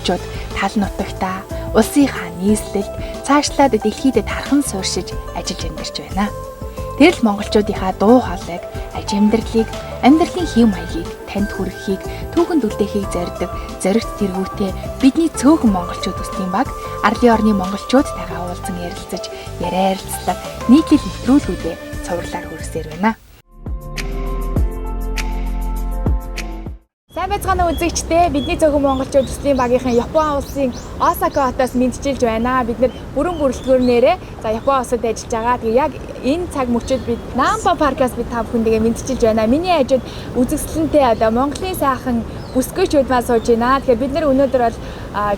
бүсгүйчүүд тал нутагтаа улсынхаа нийслэлд цаашлаад дэлхийд тархан сууршиж ажиллаж амьдарч байна. Тэр л монголчуудынхаа дуу хоолойг, аж амьдралыг, амьдралын хэв маягийг танд хүргэхийг, түүхэнд үлдээхийг зорддог зоригт тэргүүтээ бидний цөөхөн монголчууд төслийн баг арлын орны монголчуудтайгаа уулзан ярилцаж, яриа ярилцлага, нийтлэл нэвтрүүлгүүдээ цувралаар хүргэсээр байна. Сайн байцгаана уу үзэгчдээ. Бидний цөөхөн монголчууд төслийн багийнхан Япон улсын Осака хотоос мэндчилж байна. Бид нэр бүрэн бүрэлдэхүүнээрээ за Япон улсад ажиллаж байгаа. Тэгээ яг энэ цаг мөчид бид Намба паркаас бид та бүхэндээ мэндчилж байна. Миний хажууд үзэсгэлэнтэй одоо Монголын сайхан бүсгүйчүүд маань сууж байна. Тэгэхээр бид нэр өнөөдөр бол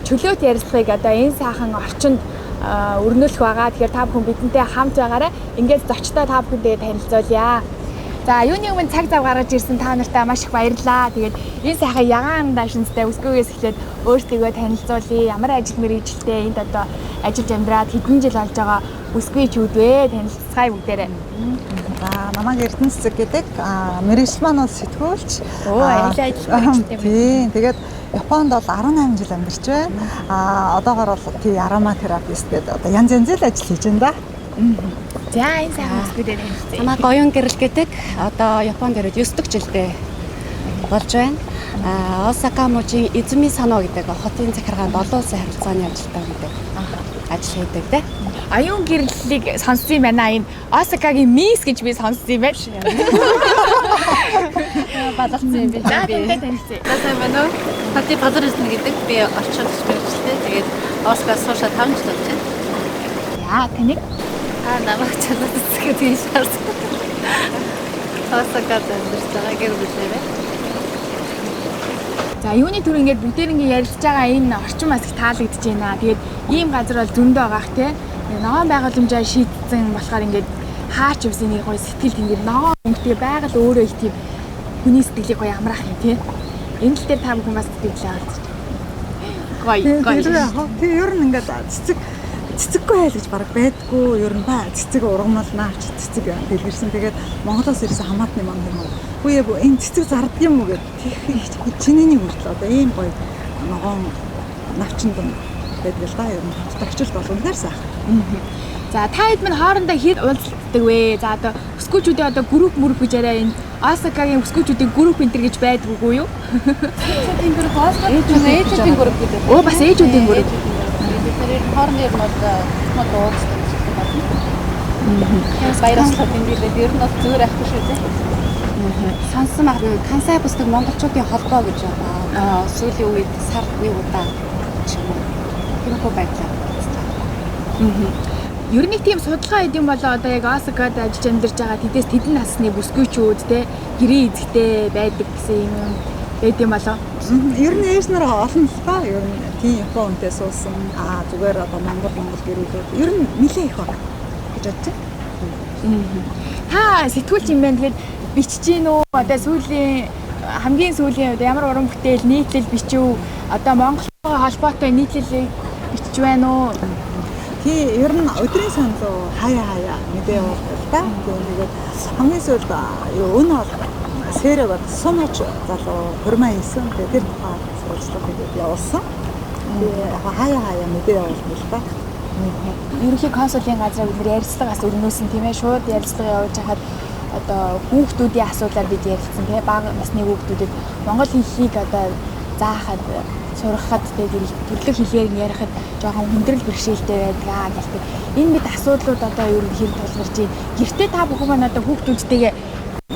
чөлөөт ярилцлагыг одоо энэ сайхан орчинд өрнүүлэх байгаа. Тэгэхээр та бүхэн бидэнтэй хамт байгаарай. Ингээд зочдоо та бүхэндээ танилцуулъя. За юуны өмнө цаг зав гаргаж ирсэн та нартай маш их баярлалаа. Тэгээд энэ сайхан ягаан даашинзтай өсгөөс эхлээд өөрсдийгөө танилцуулъя. Ямар ажил мэргэжилтэй энд одоо ажиллаж амьдраад хэдэн жил болж байгаа өсгөөчүүд вэ? Танилцгаая бүгдээрээ. За намайг Эрдэнэ цэцэг гэдэг. Мэргэжил маань бол сэтгүүлч. Оо, ажил мэргэжилтэй юм. Тийм. Тэгээд Японд бол 18 жил амьдарч байна. Одоогор бол тий ароматерапист гэдэг одоо янз янзын л ажил хийж байна да. За энэ сайхан өсгөөдөө танилцъя. Намайг Оюун гэрэл гэдэг. Одоо Японд ирээд 9 дахь жилдээ болж байна. Осака мужийн Изуми Сано гэдэг хотын захиргаанд олон улсын харилцааны ажилтан гэдэг ажил хийдэг дээ. Оюун гэрлийг сонссон юм байна. Энэ Осакагийн мисс гэж би сонссон юм байна. Балалцсан юм би. За тантай танилцъя. За сайн байна уу? Хати Базар эзэн гэдэг. Би орчуулагч мэргэжилтэй. Тэгээд Оскар суушаа 5 жил болж байна. За таныг Намайг чалаад эцэг гэдэг шаарсан. Осакад амьдарч байгаа гэр бүлээрээ. За юуны түр ингээд бүгдээр ингээд ярилцж байгаа энэ орчин бас их таалагдж байна. Тэгээд ийм газар бол зөндөө байгаах те. Ногоон байгууламжаа шийдсэн болохоор ингээд хаач явсан нэг гоё сэтгэл ингээд ногоон өнгөтэй байгаль өөрөө их тийм хүний сэтгэлийг гоё амраах юм те. Энэ тал дээр та бүхэн бас сэтгэлээ олцож. Гоё гоё. Тэр яг тий ер нь ингээд цэцэггүй хайл гэж баг байдгүй. Ер нь ба цэцэг ургамал наач цэцэг дэлгэрсэн. Тэгээд Монголоос ирсэн хамаатны маань хүмүүс үгүй ээ энэ цэцэг зарддаг юм уу гэд тех чинээний хүртэл одоо ийм гоё ногоон навчин дун байдаг л да. Ер нь хотод очилт бол үнэхээр сайхан. За та хэд минь хоорондоо хэд уулздаг вэ? За одоо өсгөөчүүдийн одоо групп мөрөв гэж яриа энэ Осакагийн өсгөөчүүдийн групп энэ төр гэж байдгүй юу? Ээжүүдийн групп ээжүүдийн групп гэдэг. Оо бас ээжүүдийн групп. Бид нэр хоорондын ер нь бол мод уулздаг гэж байна. Баярлалаа тэмдэглээд ер нь бол зүгээр ахгүй шүү дээ. Сонссон баг нэг Кансай бүсдэг монголчуудын холбоо гэж байна. Сүүлийн үед сард нэг удаа ч юм уу. Тиймэрхүү байдлаар уулздаг. Ер нь тийм судалгаа хийдэм болоо одоо яг Осакад ажиллаж амьдарч байгаа тэдээс тэдэн насны бүсгүйчүүд те гэрээ эзэгтэй байдаг гэсэн юм байд юм болоо. Ер нь ээж нар олон л та. Ер нь тийм Япон хүнтэй суусан. Зүгээр одоо Монгол гэрүүлүүд ер нь нэлээ их баг гэж бодож байна. Та сэтгүүлч юм байна. Тэгээд бичиж гин үү? Одоо сүүлийн хамгийн сүүлийн үед ямар уран бүтээл нийтлэл бичв? Одоо Монголтойгоо холбоотой нийтлэлийг бичиж байна уу? Тий, ер нь өдрийн санал хаяа мэдээ явуулдаг л да. Тэгээд хамгийн сүүлд юу өн бол сэрэ бод сумач залуу хурмаа хийсэн. Тэгээд тэр тухай сурвалжлага хийгээд явуулсан. Тэгээд яг хаяа мэдээ явуулдаг л да. Ерөнхий консулын газраа бид нэр ярилцлагаас өрнөөсөн тийм ээ. Шууд ярилцлага явуулж хахад одоо хүүхдүүдийн асуудлаар бид ярилцсан тийм ээ. Бага насны хүүхдүүдэд монгол хэлийг одоо заахад сургахад тэгээд төрлөх хэлээр нь ярихад жоохон хүндрэл бэрхшээлтэй байдаг гэлтэй. Энэ мэд асуудлууд одоо ер нь хэр тулгарч байна. Гэртээ та бүхэн маань одоо хүүхдүүдтэйгээ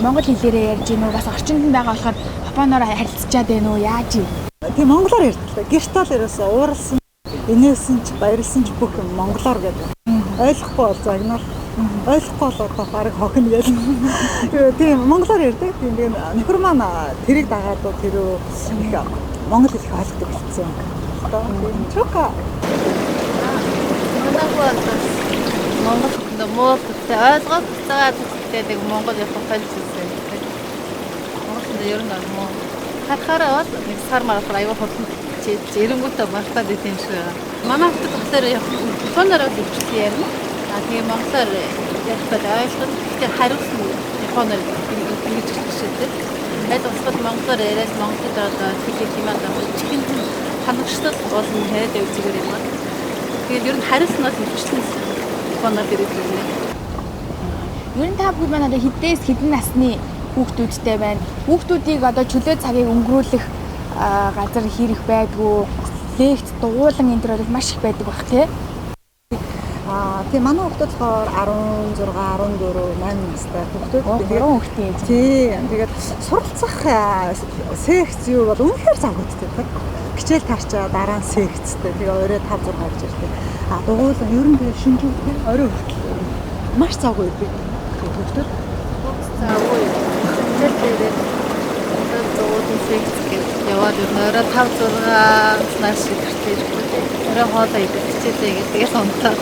монгол хэлээрээ ярьж гин үү? Бас орчинд нь байгаа болохоор японоор харилцчаад байна уу? Яаж юм? Тийм монголоор ярьдаг л да. Гэрт бол ерөөсөө ууралсан, инээсэн ч баярлсан ч бүх юм монголоор гэдэг. Ойлгохгүй бол загнал. Ойлгохгүй бол одоо бараг хохино гэл. Тийм монголоор ярьдаг. Тийм тэгээд нөхөр маань тэрийг дагаад тэр их монгол хэл их ойлгодог болсон. Одоо тийм чука. Манай хүү бол Монгол хүндээ муу гэхдээ ойлгоод буцаагаад гэхдээ нэг Монгол явах болж ирсэн. Монгол хүндээ ер нь бол муу. Харахаараа бол нэг сар марахаар аюу хурдан эренгүүтээ мартаад идэм шиг байгаа. Манай хүүхэд болохоор японоор бол өвчлөлт ярина. Тэгээ монголоор ярих бол ойлгоно. Гэхдээ хариулсан японоор ингэж хэлдэг. Аль болохоор монголоор яриад монголоор одоо хэлэх юм аа чихэнд нь Хангалттай болно хайд яв зүгээр юм аа. Тэгээд ер нь хариулт нь бол хөвчлэн Японоор ирээд ирнэ. Ер нь та бүхэн маань одоо хэдээс хэдэн насны хүүхдүүдтэй байна. Хүүхдүүдийг одоо чөлөө цагийг өнгөрүүлэх газар хэрэг байдгүй. Лекц, дугуулan энэ төр бол маш их байдаг бах тий. Тийм, манай хүүхдүүд болохоор 16, 14, 8 настай хүүхдүүд. Тэгээд гурван хүүхдийн ээж. Тийм. Тэгээд суралцах секц юу бол үнэхээр завгүйдтэй. Хичээл тарчаа дараа нь секцтэй. Тэгээ орой 5 6 гэж ирдэг. Дугуулan ер нь тэгээ шинжүүтэй орой хүртэл маш завгүй байдаг. Хүүхдүүд. Завгүй. Хичээл дээрээ дугуулan секц гэж яваад ер нь орой 5 6 нас шиг гэртээ ирдэг. Орой хоолоо идэх хичээлээ гэдэг тэгэл унтаад.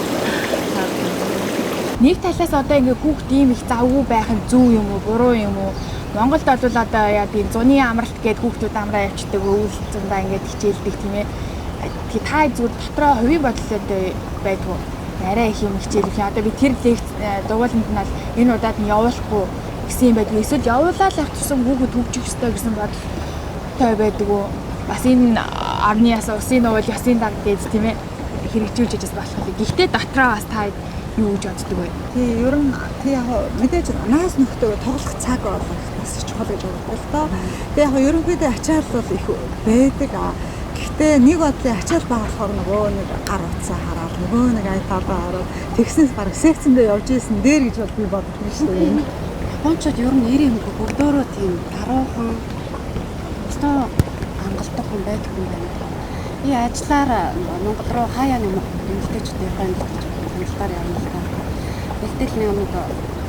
Нэг талаас одоо ингээ хүүхд ийм их завгүй байх нь зөв юм уу, буруу юм уу? Монголд бол одоо яа тийм зуны амралт гээд хүүхдүүд амраа явчихдаг, өвөл зундаа ингээд хичээлдэг тийм ээ. Тэг та зүгээр дотроо хувийн бодлоотой байдгүй. Арай их юм хичээлэх. Одоо би тэр лекц дугууланд нь бол энэ удаад нь явуулахгүй гэсэн юм байдгүй. Эсвэл явуулаад явах тусам хүүхэд хөгжих ёстой гэсэн бодолтой байдгүй. Бас энэ орны яс усын нуул ясын даг гэж тийм ээ хэрэгжүүлж яж болох. Гэхдээ дотроо бас та юу гэж боддог вэ? Тий, ер нь тий яг мэдээж наас нөхдөйгөө тоглох цаг олох бас чухал гэж боддог л доо. Тэгээ яг ерөнхийдөө ачаал бол их байдаг. Гэхдээ нэг бодлын ачаал байгаа болохоор нөгөө нэг гар утсаа хараад нөгөө нэг iPad-аа хараад тэгснээс бараг секцэндээ явж исэн дээр гэж бол би боддог шүү дээ. Япончууд ер нь 90 хөнгө бүгдөөрөө тийм даруухан өстөө хангалттай хүн байдаг юм байна. Би ажиллаар Монгол руу хаяа нэг эмэгтэйчүүд Японд эмэгтэйчүүд хангалтаар явна л та. Бэлтгэл нэг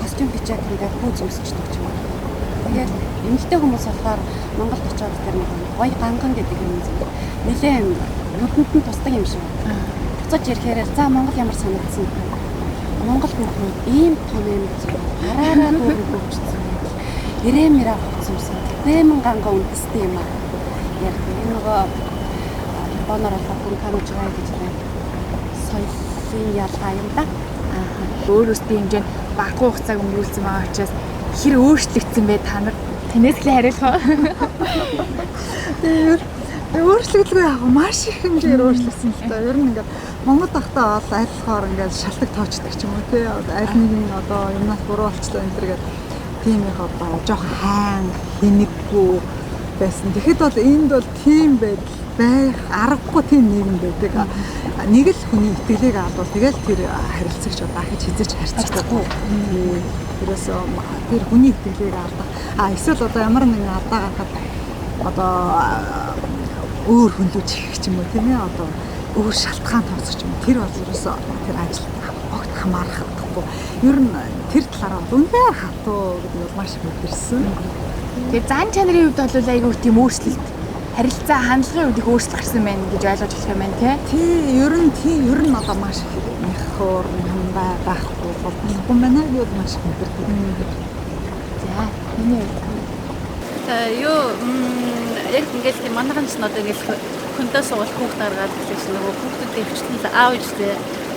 костюм пижак ингээд пүүз өмсчдөг ч юм уу. Тэгээд эмэгтэй хүмүүс болохоор Монголд очиод тэр нэг гоё ганган гэдэг юм зүг. Нилээн нүдэнд нь тусдаг юм шиг. Буцаж ирэхээр за Монгол ямар санагдсан бэ? Монгол хүүхнүүд ийм том юм зүг. Гараараа дүүрэн хөгжсөн. Ирээмэрээ хувцсан. Бэмэн ганган үндэстэй юм аа. Ярьдаг. Энэ нөгөө Японоор болохоор бунканужгай гэж байна. Соёлын ялгаа юм да. Өөр өөрсдийн хэмжээнд багагүй хугацааг өнгөрүүлсэн байгаа учраас хэр өөрчлөгдсөн бэ та нар? Танаас л хариулах уу? Тэгээ өөрчлөгдөлгүй яг маш их хэмжээгээр өөрчлөгдсөн л та. Ер нь ингээд Монгол ахтаа бол аль болохоор ингээд шалтгаан тоочдөг ч юм уу тий. Аль нэг нь одоо юмнаас буруу болчлоо энэ төр гэдэг тийм их одоо жоох хайн хинэггүй байсан. Тэгэхэд бол энд бол тийм байдал байх аргагүй тийм нийгэм байдаг. Нэг л хүний итгэлийг алдвал тэгэл тэр харилцагч одоо ахиж хизээч харьцахгүй. Тэрээс тэр хүний итгэлийг алдах. Эсвэл одоо ямар нэгэн алдаа гаргахад одоо өөр хүнлүү чихэх ч юм уу тийм ээ одоо өөр шалтгаан тооцох ч юм уу. Тэр бол ерөөсөө тэр ажилд огт хамаарахгүй. Ер нь тэр талаараа бол үнэхээр хатуу гэдэг нь бол маш их мэдэрсэн. Тэгээ зан чанарын хувьд бол айгүй тийм өөрчлөлт харилцаа хандлагын хувьд их өөрчлөлт гарсан байна гэж ойлгож болох юм байна тий. Тий, ер нь тий, ер нь одоо маш их нэхөр хандаа байхгүй болохгүй байна гэж маш их мэдэрдэг. За, миний хувьд. За, юу яг ингээд тийм манайхан ч одоо ингээд хүндээ сугал хүүхд гаргаад гэсэн чинь нөгөө хүүхдүүдийн хвчлэн аав ээжтэй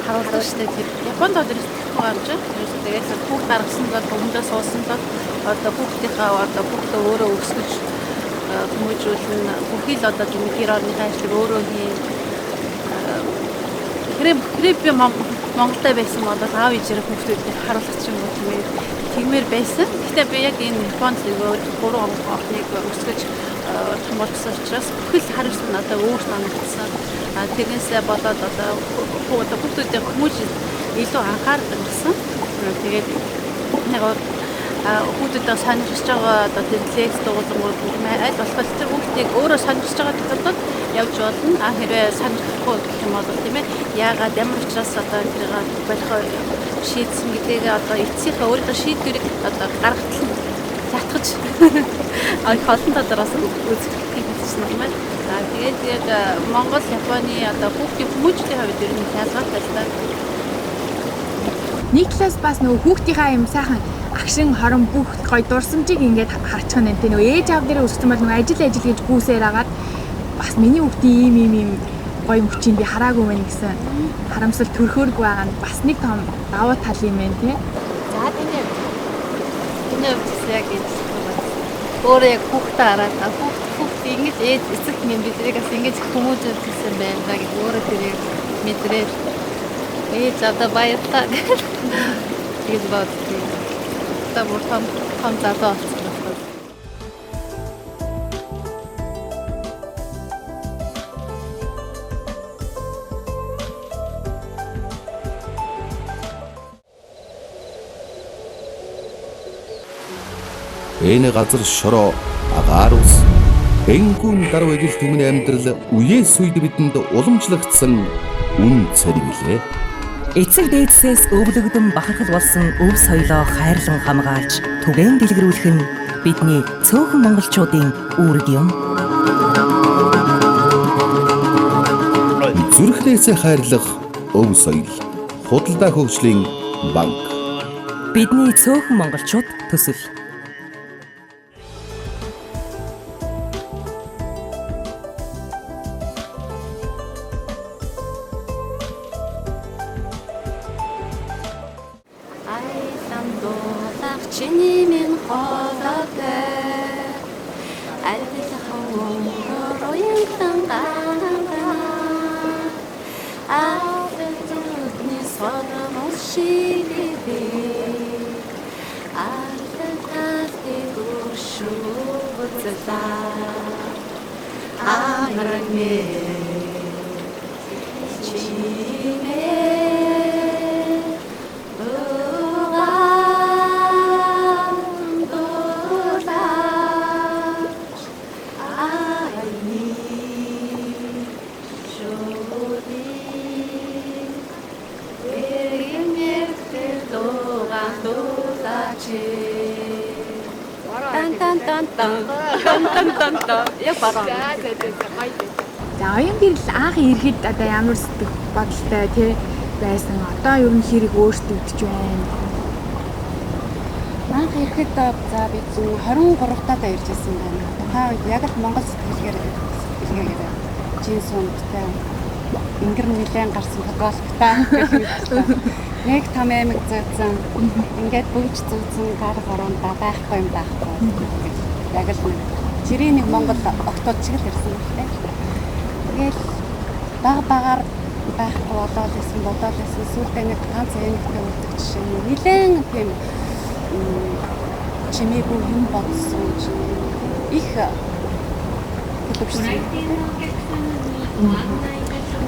харуулдаг шүү дээ. Тэр Японд бол ерөөс тэгэхгүй юм чинь. Ерөөс тэгээд хүүхд гаргасан бол хүндээ суусан бол одоо хүүхдийнхаа одоо хүүхдээ өөрөө өсгөж хүмүүжүүлнэ. Бүхий л одоо тийм гэр орныхаа ажлыг өөрөө хийн. Хэрэг би Монголд байсан бол аав ээжээрээ хүүхдүүдийг харуулах ч юм уу тийм ээ тэгмээр байсан. Гэхдээ би яг энэ Японд нөгөө 3 охиныг өсгөж том болсон учраас бүхэл хариуцлага надад өөр санагдсан. Тэрнээсээ болоод одоо хүүхдүүдийн хүмүүж илүү анхаардаг болсон. Тэгээд нэг хүүхдүүдээ сонирхож байгаа одоо тэр лекц дуулангууд аль болох тэр хүүхдийг өөрөө сонирхож байгаа тохиолдолд явж болно. Хэрвээ сонирхохгүй гэх юм бол тийм ээ яагаад ямар учраас одоо тэрийг болох шийдсэн гэдгийг одоо эцсийнхээ өөрийнхөө шийдвэрийг одоо гаргатал нь татгаж их олон талаараас үзэхийг хэлсэн юм байна. За тэгээд яг Монгол Японы одоо хүүхдийн хүмүүжлийн хувьд ер нь ялгаатай л да. Нэг талаас бас нөгөө хүүхдийнхаа юм сайхан агшин хорон бүх гой дурсамжийг ингээд харчих нь энэ нөгөө ээж аав дээрээ өссөн бол нөгөө ажил ажил гэж гүйсээр агаад бас миний хүүхдийн ийм ийм ийм гоё мөчийг би хараагүй мэн гэсэн харамсал төрхөөргүй байгаа нь бас нэг том давуу тал юм байна тий. За таны хувьд яг энэ өөрөө яг хүүхдээ хараад хүүхд ингэж ээж эцэг минь биднийг бас ингэж хүмүүжүүлсэн байна да гэж өөрөө тэрийг мэдрээд ээж одоо баярлалаа гэж тэгж боддог. Одоо бүр том том залуу болсон болохоор. Энэ газар шороо, агаар ус, энгүүн даруй эгэл түмний амьдрал үеэс үед бидэнд уламжлагдсан үн цэрэг билээ. Эцэг дээдсээс өвлөгдөн бахархал болсон өв соёлоо хайрлан хамгаалж түгээн дэлгэрүүлэх нь бидний цөөхөн монголчуудын үүрэг юм. Зүрхнээсээ хайрлах өв соёл, худалдаа хөгжлийн банк. Бидний цөөхөн монголчууд төсөл. Аялан дуулах чиний минь голотой адилхан өнгөр уянтан ганга Алтан зүрхний содом шиг Алтан талдыг өршөөцлаа Амран чимээ Дугаан дуулаач аяны шүдий Эргэмэртэл дугаан дуулаач. Тан тан тан тан тан тан тан тан яг бараа. За за за гоё. За оюун гэрэл анх ирэхэд одоо ямар сэтгэл бодолтой тий байсан. Одоо ер нь хэрэг өөрчлөгдөж байна. Анх ирэхэд за би 23 таадаа ирж байсан байна. Тухайн үед яг л Монгол сэтгэлгээгээр джинс өмдтэй ингэр нэлээд гарсан футболктой нэг том аймаг зүүцэн ингээд бөгж зүүцэн гар горондоо байхгүй юм байхгүй. Яг л нэг жирийн нэг Монгол октод чиг л ирсэн л дээ. Тэгэл баг багаар байхгүй болоод исэн бодоод исэн сүүлдээ нэг ганц аймагтай үлдэх жишээ нь нэлээд тийм чимээгүй юм бодсон чинь их төлөвшсөн.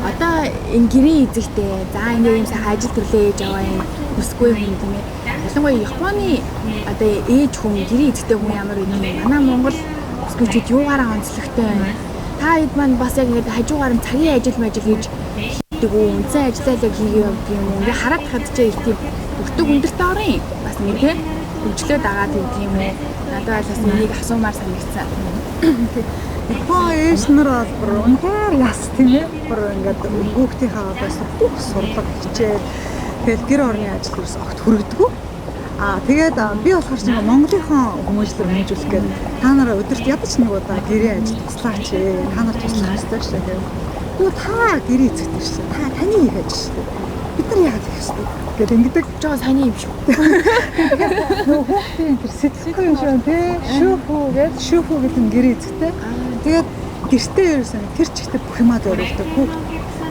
Одоо энэ гэрийн эзэгтэй за ингээ юм сайхан ажил төрлөө ээж аваа юм хүсгүй хүн тийм ээ. Ялангуяа Японы одоо ээж хүн гэрийн эзэгтэй хүн ямар вэ? Манай Монгол бүсгүйчүүд юугаараа онцлогтой байна? Та хэд маань бас яг ингээд хажуугаар нь цагийн ажил мажил хийж хийдэг үү? Үндсэн ажлаа л яг хийгээ явдаг юм уу? Ингээ хараад хад чи их тийм өртөг өндөртэй орон бас нэг тийм хөгжлөө дагаад хийдэг юм уу? Надад бол бас энийг асуумаар санагдсан. Япон ээж нар бол бүр үнэхээр яс тийм ээ. Бүр ингээд хүүхдийнхээ одоос бүх сурлага хичээл тэгэл гэр орны ажил ерөөс огт хүргэдэггүй. Аа тэгээд би болохоор ч нэг Монголынхон хүмүүжлэр хүмүүжүүлэх гээд та нараа өдөрт ядаж нэг удаа гэрийн ажил туслаач ээ. Та нар туслах ёстой шүү дээ. Тэгвэл та гэрээ эзэгтэй шүү дээ. Та таны хийх ажил шүү дээ. Бид нар яагаад хийх ёстой гэдэг ингэдэг. Жоо сони юм шүү. Нөгөө хүүхдийн тэр сэтгэхгүй юм шиг байна тий. Шүүхүү гэж шүүхүү гэдэг нь гэрээ эзэгтэй. Тэгээд гэртээ ерөөсөн тэр чигтээ бүх юмаа зориулдаг.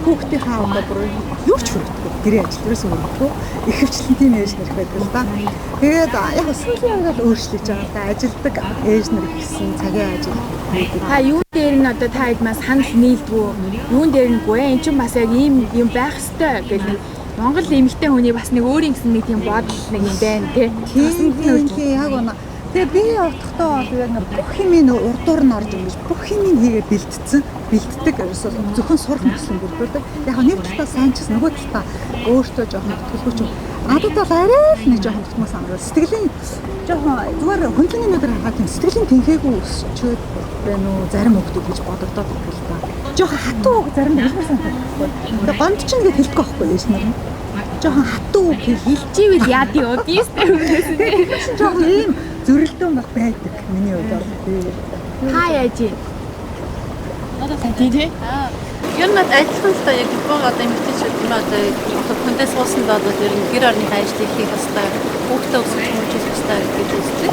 Хүүхдийнхаа одоо бүр юу ч хүргэдэггүй. Гэрээ ажил ерөөсөн хүргэдэггүй. Ихэвчлэн тийм ээж нар их байдаг л да. Тэгээд яг сүүлийн үед л өөрчлөж байгаа л да. Ажилдаг ээж нар ихсэн цагийн ажил хийдэг. Та юун дээр нь одоо та хэд маань санал нийлдэггүй? Юун дээр нь гүй энэ чинь бас яг ийм юм байх ёстой гэх нэг Монгол эмэгтэй хүний бас нэг өөрийн гэсэн нэг тийм бодол нэг юм байна тий. Тийм тийм яг үнэ. Тэгээ би явахдаа бол яг нэг бүх юмыг урдуур нь орж ингэж бүх юмыг хийгээ бэлтцсэн, бэлтдэг. Ерөөсөө зөвхөн сурах гэсэн бүрдүүлдэг. Яг нэг талдаа сайн ч гэсэн нөгөө талдаа өөртөө жоохон төлөвлөж ч юм. Надад бол арай л нэг жоохон тутмаас амрал. Сэтгэлийн жоохон зүгээр хөндлөний нүдээр харахад тийм сэтгэлийн тэнхээгүй өсчөөд байна уу зарим хүмүүс гэж бодогдоод байна л да. Жоохон хатуу үг зарим хэлмээр санагддаг. Тэгээ гонд чинь гэж хэлдэг байхгүй ээж нар. Жоохон хатуу үг хэл Хэлчихвэл яад юу? Би өстэй өмнөөс нь. жоохон ийм зөрөлдөөн баг байдаг миний хувьд бол. Та яаж юм? Тий тий. Ер нь адилхан л та яг Япон одоо эмэгтэйчүүд тийм одоо хүндээ суусандаа бол ер нь гэр орныхаа ажлыг хийх ёстой, хүүхдээ өсгөж хүмүүжүүлэх ёстой гэж үздэг.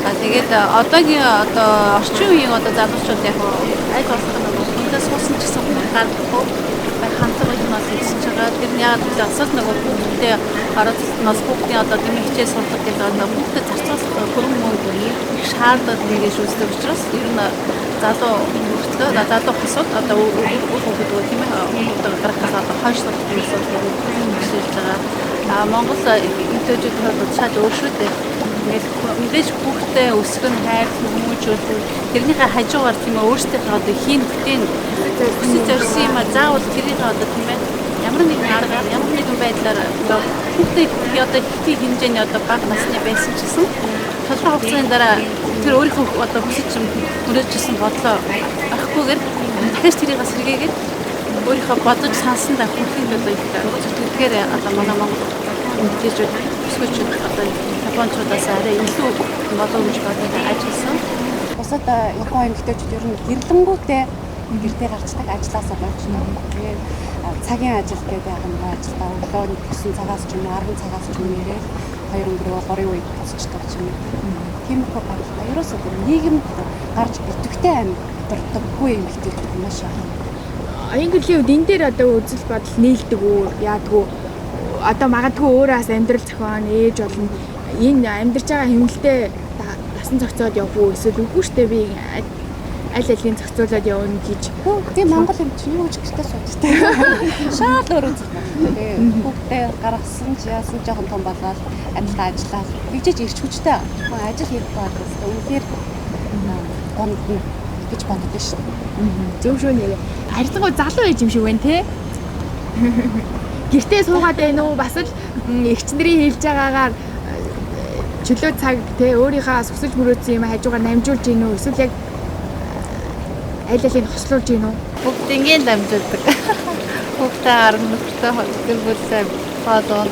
А тэгээд одоогийн одоо орчин үеийн одоо залуучууд яг аль болох нь хүндээ суусан ч гэсэн хүүхд гаргахгүй хандлага нь бас өсөж байгаа. Тэр нь яагаад гэвэл асуулт нөгөө хүүхдээ оролцолтноос хүүхдийн одоо тийм хичээл сурах гэдэг одоо хүүхдэд зарцуулах хөрөнгө мөнгө их шаардлагатай гэж үздэг учраас ер нь залуу мөртлөө залуу хосууд одоо үр хүүхэд тийм хүүхдээ гаргахаас одоо хойшлох юм асуудал бишэлж байгаа. А Монгол эмэгтэйчүүдийн хувьд шал өөр шүү дээ. Ингээд мэдээж хүүхдээ өсгөн хайрлах хүмүүжүүлэх тэрнийхээ хажуугаар тийм өөрсдийнхээ одоо хийн бүтээн хүсэж зорьсон юм а заавал тэрийг одоо тийм ямар нэгэн аргаар ямар нэгэн байдлаар хүүхдээ одоо хэвтий хэмжээний одоо бага насны байсан ч гэсэн тодорхой хугацааны дараа тэр өөрийнхөө одоо хүсэж мөрөөдчихсэн бодлоо авахгүйгээр дахиж тэрийг сэргээгээд өөрийнхөө бодож сансандаа хүрэхийн төлөө их зүтгэдгээр одоо манай Монгол эмэгтэйчүүд өсгөөчүүд одоо японочдоос арай илүү болов гэж бодож ажилласан. Бусад Япон эмэгтэйчүүд ер нь гэрлэнгүүтээ гэртээ гарчдаг, ажилласаа болчихдог. Тэгээд цагийн ажил гэдэг яг нэг ажилдаа өглөө 9 цагаас ч юм уу 10 цагаас ч юм уу ирээд 2 өнгөрөө 3 үед босчдаг ч юм уу. Тиймэрхүү байдалтай. Ерөөсөө нийгэмд гарч идэвхтэй амьдардаггүй эмэгтэйчүүд маш олон. Оюун гэрлийн үед энэ дээр одоо үзэл бодол нийлдэг үү, яадаг уу? Одоо магадгүй өөрөөс амьдрал зохион ээж болно. Энэ амьдарч байгаа хэмнэлтэд дасан зохицоод явах уу эсвэл үгүй штэ би аль алийг зохицуулаад явна гэж. Тийм Монгол юм чинь юу гэж гэртээ суудтай. Шал өөр үзэл бодолтой. Тэгээ хүүхдээ гаргасан ч яасан жоохон том болоод амьдлаа ажиллаад тэгжээж ирч хүчтэй. Хүн ажил хийхгүй бол үнэхээр гондно гэж боддоо шүү. Зөв шүү нэ. Харилцангуй залуу ээж юм шиг байна те. Гэртээ суугаад байна уу? Бас л эгч нарын хэлж байгаагаар чөлөө цаг те өөрийнхөө сүсэж мөрөөдсөн юм хажуугаар намжуулж гин үү? Эсвэл яг аль алийг хослуулж гин үү? Бүгднийг дамжуулдаг. Хүүхдээ харна, нөхөртөө гэр бүлээ хоолоо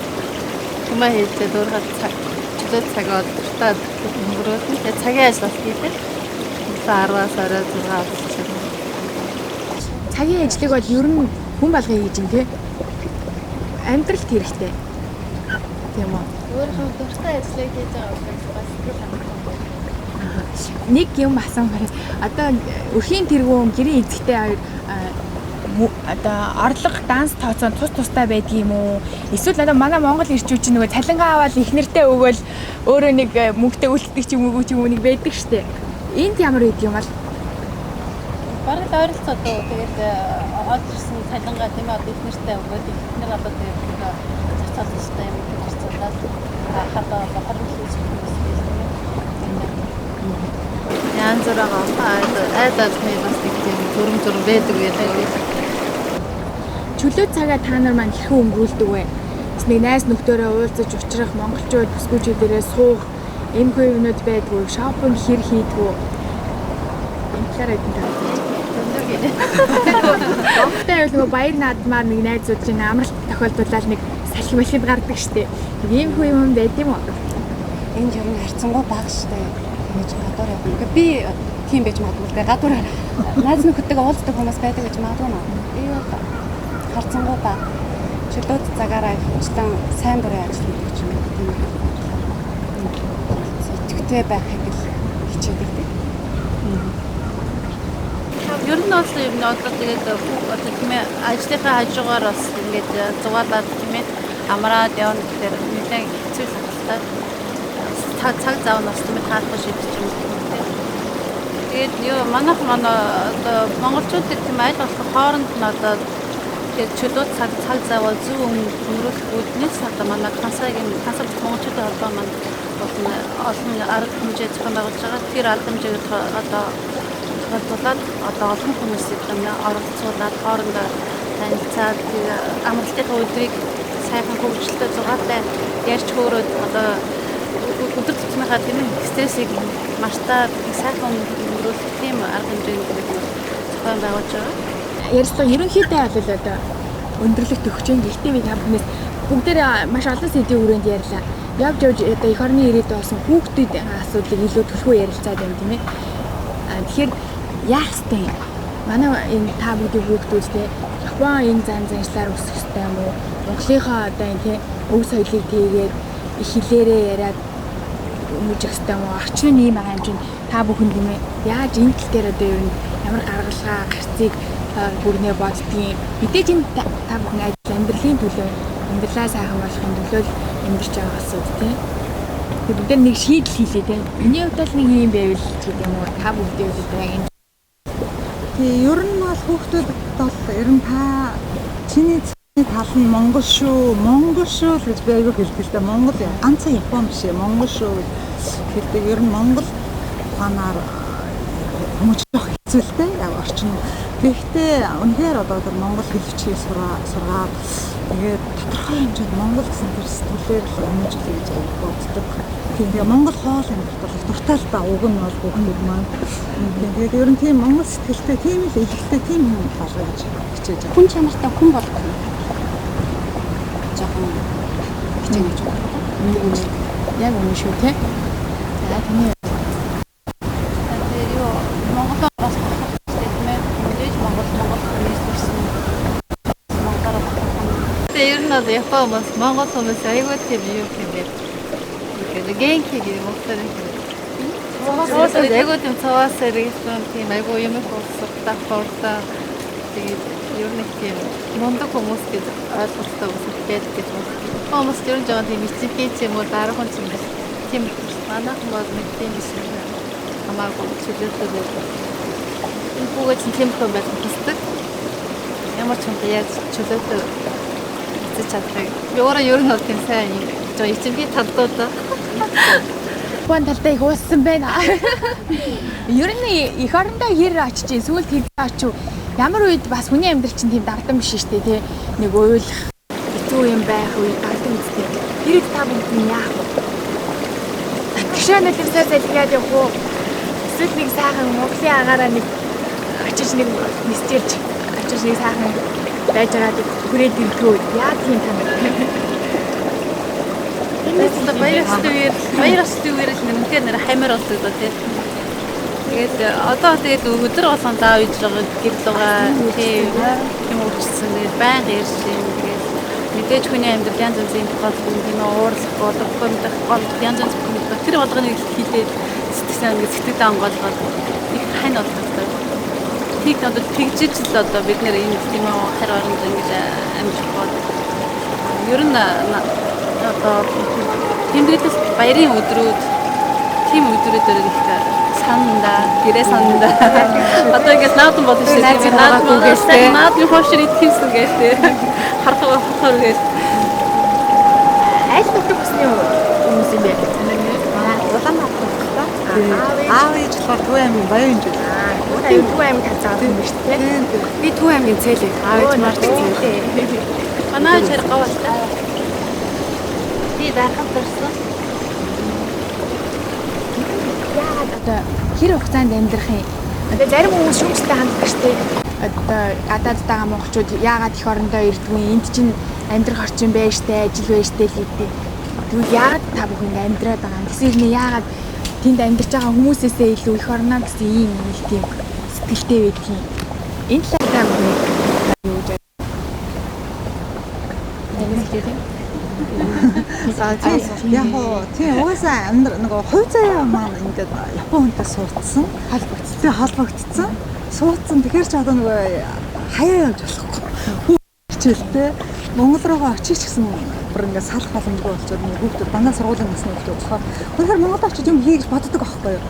хүмээ хийлцээд өөрийнхөө цаг чөлөө цаг олдортой өнгөрөөлнө. Тэгээ цагийн ажил бас хийдэг. 10-аас орой 6 болчих. Цагийн ажлыг бол ер нь хүн болгон хийж гин те. Амьдралт хэрэгтэй. Тийм үү? Өөрийнхөө дуртай ажлыг хийж байгаа учраас бас сэтгэл хангалуун. Нэг юм асуумаар одоо өрхийн тэргүүн гэрийн эзэгтэй хоёр одоо орлого данс тооцоо тус тустай байдаг юм уу? Эсвэл одоо манай Монгол ирчүүд чинь нөгөө цалингаа аваад их нэртэй өгөөл өөрөө нэг мөнгөтэй үлддэг ч юм уу нэг байдаг штэ. Энд ямар байдаг юм бол? Бараг л ойролцоо дөө. Тэгээд од ирсэн цалингаа тийм одоо их нэртэй өгөөд их нэр одоо тэгээд зарцуулах хэрэгтэй юм гэж зарцуулаад хадаа 20 жил янз бүрийн айдас нэг бас нэг тийм зүрм зүрм байдаг байлаа. Чөлөө цагаа та нар маань хэрхэн өнгөрүүлдэг вэ? Бас нэг найз нөхдөөрөө уулзаж учрах, монголчууд бүсгүүчүүдээрээ суух, эмхүү юмнууд байдгүй, шопинг хэр хийдгүү. Энэ талаар хэдэн таа. Монголтой байвал нөгөө баяр наадмаар нэг найзууд чинь амралт тохиолдуулаад нэг салхи малхинд гардаг штеп. Ийм хүү юм байд юм уу? Энд ер нь харьцангуй бага штеп. Ингэж гадуур явна. Би тийм байж магадгүй л дээ. Гадуур найз нөхөдтэйгээ уулздаг хүмүүс байдаг гэж магадгүй маа. Би бол харьцангуй бага. Чөлөөт цагаараа хвчлэн сайн дурын ажил хийдэг ч юм уу. Тийм идэвхтэй байхыг л хичээдэг дээ. Ер нь бол ер нь одоо тэгээд одоо тийм ээ ажлынхаа хажуугаар бас ингээд зугаалаад тийм ээ амраад явна гэхээр нэлээд хэцүү л хаталтай. Цаг зав нь бас тийм ээ таахгүй шийдэж юм тийм. Тэгээд юу манайх манай одоо монголчуудын тийм аль болох хооронд нь одоо тэгээд чөлөө цаг заваа зөв өнгөрүүлэх үүднээс одоо манай Кансайгийн Кансай монголчуудын холбоо маань бол олон арга хэмжээ зохион байгуулж байгаа. Тэр арга хэмжээг одоо тохиолдуулаад одоо олон хүмүүсийг оролцуулаад хоорондоо танилцаад амралтынхаа өдрийг сайхан хөгжилтэй зугаатай ярьж хөөрөөд одоо өдөр тутмынхаа тийм стрессийг мартаад сайхан өнгөрүүлэх тийм арга хэмжээнд бид зохион байгуулж байгаа. Ярилцлага ерөнхийдөө бол одоо өндөрлөгт өгч юм. Гэхдээ би та бүхнээс бүгдээрээ маш олон сэдвийн хүрээнд ярьлаа. Явж явж одоо эх орны ирээдүй болсон хүүхдүүд асуудлыг илүү төлхөө ярилцаад байна тийм ээ. Тэгэхээр яах ёстой юм? Манай энэ та бүгдийн хүүхдүүд те Япон энэ зан заншлаар өсөх ёстой юм уу? Монголынхоо одоо энэ те өв соёлыг тийгээд их хэлээрээ яриад өмөж ёстой юм уу? Орчин нь ийм байгаа юм чинь та бүхэн тийм ээ яаж энэ тал дээр одоо ер нь ямар гаргалгаа гарцыг бүрнээ боддгийн. Мэдээж энэ та бүхэн ажил амьдралын төлөө амьдралаа сайхан болгохын төлөө л амьдарч байгаа улсууд тийм. Тэгээд бид нар нэг шийдэл хийлээ тийм. Миний хувьд бол нэг юм байвал ч гэдэг юм уу. Та бүгдийн хувьд одоо яг энэ Тий, ер нь бол хүүхдүүд бол ер нь та чиний цэцний тал нь Монгол шүү, Монгол шүү л гэж би айгүй хэлдэг л дээ. Монгол ганцхан Япон биш ээ, Монгол шүү гэж хэлдэг. Ер нь Монгол ухаанаар хүмүүжих хэцүү л дээ. Яг орчин. Тэгэхдээ үнэхээр одоо тэр монгол хэл бичгийг сургаад тэгээд тодорхой хэмжээнд монгол гэсэн тэр сэтгүүлээр л хүмүүжлэе гэж айгүй боддог. Тийм, тэгээ монгол хоол амьдралд бол их дуртай л да, уг нь бол хүүхдүүд маань. Тийм, тэгээд ер нь тийм монгол сэтгэлтэй, тийм л илэгтэй тийм хүн болгоё гэж хичээж байгаа. Хүн чанартай хүн болгох юм. Жохон хичээнэ гэж байна. Яг үнэн шүү те. За таны Тэгээд юу Монголоор бас бахарх тийм ээ. Мэдээж Монгол хүмүүс төрсэн. Монголоор бахарх. Тэгээд ер нь бол Япон хүмүүс, Монгол хүмүүс айгүй тийм юу юм бэ? Тэгээд гэнки гэх юм уу? Монгол айгүй тийм цаваас сэргийсэн тийм айгүй юм их урсгалтай хурдан. Тэгээд ер нь их тийм мундаг хүмүүс гэж ойлголттой хүмүүс байдаг гэж байна. Япон хүмүүс ер нь жоохон тийм ичимхий ч юм уу дараахан ч юм биш. Тийм манайхан бол нэг тийм биш юм. Хамаагүй чөлөөтэй байдаг. Энэ хүүгээ чинь тийм хүн байх хүсдэг. Ямар ч хүнтэй яаж чөлөөтэй эзэж чадахыг. Би өөрөө ер нь бол тийм сайн юм. Жоо ичимхий талдуу да. Япон талдаа их ууссан байна. Ер нь эх орондоо хэр очиж, сүүлд хэд очив? Ямар үед бас хүний амьдрал чинь тийм дагдан биш шүү дээ тий. Нэг уйлах, хэцүү юм байх үе гардаг үстэй. Тэр үед та бүгд нь яах вэ? Татгшаа нөлөөсөө салхиад явах уу? Эсвэл нэг сайхан Монголын агаараа нэг очиж нэг нисчэрч очиж нэг сайхан байж байгаад хүрээд ирдгүү. Яа тийм та нар. Тэгээд баяр ёстой үеэр л үнэхээр нэр хамир болдог доо тий. Тэгээд одоо тэгээд өдөр болгон заа үйж байгаа гэрэл байгаа тийм юм өвчсөн. Тэгээд байнга ирж юм. Тэгээд мэдээж хүний амьдрал янз янзын тохиолдол тийм ээ уурлах, голдох, голдох янз янз бүх тэр болгоныг хилээд сэтгэл санаа сэтгэлдээ онгойлгоод их хань болдог. Тэг одоо тэгжиж л одоо бид нэр энэ тийм ээ хар оронд ингэж амжих бол ер нь одоо тэмдэглэл баярын өдрүүд тийм өдрүүдээр их сананда, гэрээ сананда. Одоо ингэж наадам болно шүү дээ. Наадам гээстэй. Наадмын хошир идэх юмсан гээстэй. Харах гээл. Аль нутаг бүсний хүмүүс юм бэ? Улаанбаатар та. Аав ээж болохоор Төв аймгийн Баян жил. Төв аймаг хацаа юм шүү дээ. Би Төв аймгийн Цээлэг. Аав ээж марч Цээлэг. Манай ээж хэрэг говь алтай. Би дархан төрсөн. Яагаад одоо хэр хугацаанд амьдрах юм? Одоо зарим хүмүүс шүүмжлэлтэй ханддаг шүү дээ. Одоо гадаадд байгаа монголчууд яагаад эх орондоо ирдгүй? Энд чинь амьдрах орчин байж штэ, ажил байж штэ л гэдэг. Тэгвэл яагаад та бүхэн амьдраад байгаа юм? Тэгсэн хэрнээ яагаад тэнд амьдарч байгаа хүмүүсээсээ илүү эх орноо гэсэн ийм нэг тийм сэтгэлтэй байдгийг. Энэ талаар та бүхэн юу гэж байна? За тийм яг уу тийм угаасаа амьдр нөгөө хувь заяа маань ингээд Япон хүнтэй суудсан. Холбогдсон. Тийм холбогдсон. Суудсан. Тэгэхээр ч одоо нөгөө хаяа явж болохгүй. Хичээлтэй Монгол руугаа очиж ч гэсэн бүр ингээд салах боломжгүй болчиход нөгөө хүүхдүүд дандаа сургуулийн насны хүүхдүүд болохоор үнэхээр Монголд очиж юм хий гэж боддог аахгүй юу.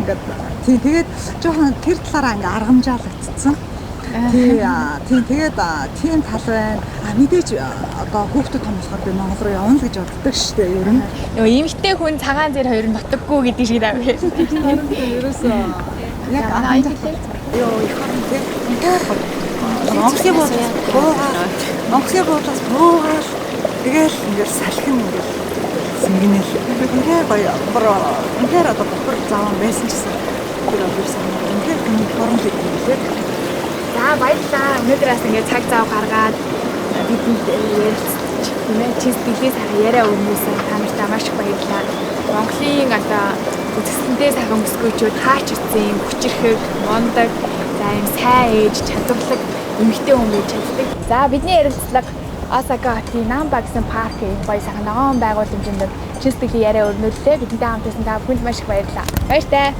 Ингээд тийм тэгээд жоохон тэр талаараа ингээд аргамжаалагдсан. Тийм тэгээд тийм тал байна. А мэдээж одоо хүүхдүүд том болохоор би Монгол руу явна л гэж боддог шүү дээ ер нь. Нөгөө эмэгтэй хүн цагаан зэр хоёр нутаггүй гэдэг шиг даа. Ерөөсөө яг аргамжаалагдсан. Йоо их орон тийм үнэхээр гоё. Монголын буудлаас буугаад Монголын буудлаас буугаад тэгэл ингээд салхин ингээд сингэнэл. Үнэхээр гоё. Үнэхээр одоо бохор заван байсан ч гэсэн тэр бол ерөөсөө үнэхээр форм гэдэг юм лээ. За баярлалаа. Өнөөдөр бас ингээд цаг зав гаргаад бидэнд ярилцж тийм ээ чи сэтгэлээ сайхан яриа өгнөөсөн та нартай маш их баярлалаа. Монголын одоо үзэсгэлэнтэй сайхан бүсгүйчүүд хаач утсан юм хүчирхэг, мундаг. За За, ийм сайн ээж, чадварлаг эмэгтэй хүн байж чаддаг. За, бидний ярилцлага Осака хотын Намба гэсэн парк, энэ гоё сайхан ногоон байгууламжинд чин сэтгэлийн яриа өрнүүллээ. Бидэнтэй хамт байсан та бүхэнд маш их баярлалаа. Баяртай.